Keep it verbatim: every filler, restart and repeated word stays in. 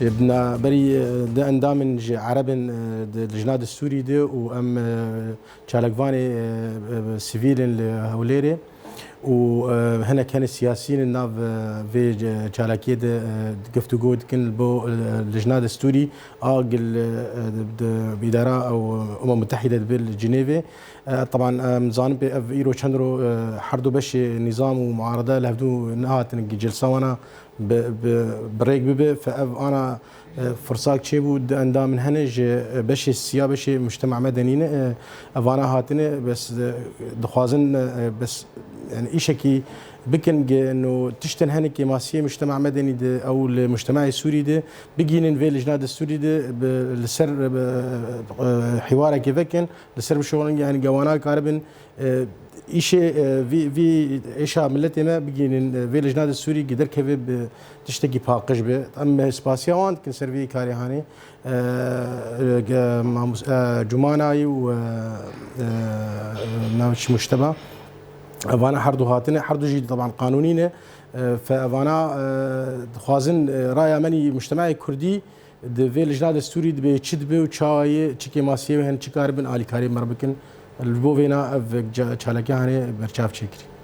Berî, e, di endamên ji Ereb in, e, di lijna destûrî de û em, e, çalakvanê, e, e, sivîl in li Hewlêrê û, e, hinek hene siyasî ne nav, e, vê ce-, çalakiyê de, e, guftûgo dikin bo, e, lijna destûrî a gil, e, di, di îdara ew Umem Mutehîde dibe li Cinêvê. E, teban, em zanin pê ev îro çend ro, e, her du beşê nîzam û muarede li hevdû nehatin ki cilsa wana bi, bi, bi rêk bibe. Fe ev ana, e, firsak çêbû, di endamên hene ji, e, beşê siya beşê mujtema medenî ne, e, evana hatine, bes, e, dixwazin, e, bes, yani îşekî bikin ge no tiştin hene kêmasiyê mujtema medenî de ew li mujtema'ê Sûrî de bigînin vê lijna de Sûrî de bi, li ser, bi, e, hîwarekê vekin, li ser bişoxulin, yani gewana karibin, e, îşê, e, vî, vî êşa milletê me bigînin, e, vê lijna de Sûrî gi derkeve bi tiştekî paqij be. Em spasiya wan dikin ser vî karê hanê. E, e, ge-, mamus-, e, Cumanayî û, e, e, navçî Mujteba. Evana her du hatine, her du jî teban qanûnî ne. E, fe evana, e, dixwazin, e, raya menî mujtema'ê Kurdî di vê lijna destûrî dibe çi dibe û çawa ye, çi kêmasiyê hene, çi karibin alîkariyê me re bikin. Li bo vêna ev ca-, çalakî hanê berçav çêkirî.